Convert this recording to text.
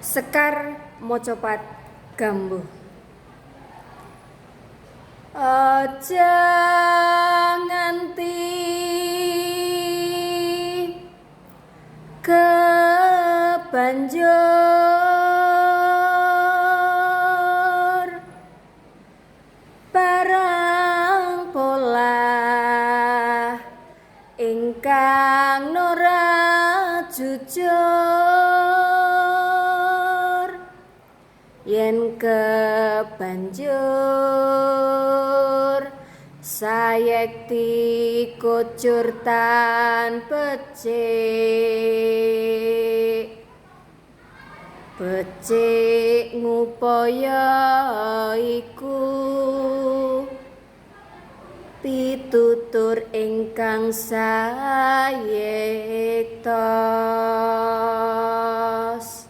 Sekar Mocopat Gambuh. Aja nganti kebanjur barang polah ingkang ora jujur, yen kebanjur sayekti kucur tan becik, becik ngupaya iku pitutur ingkang sayekta.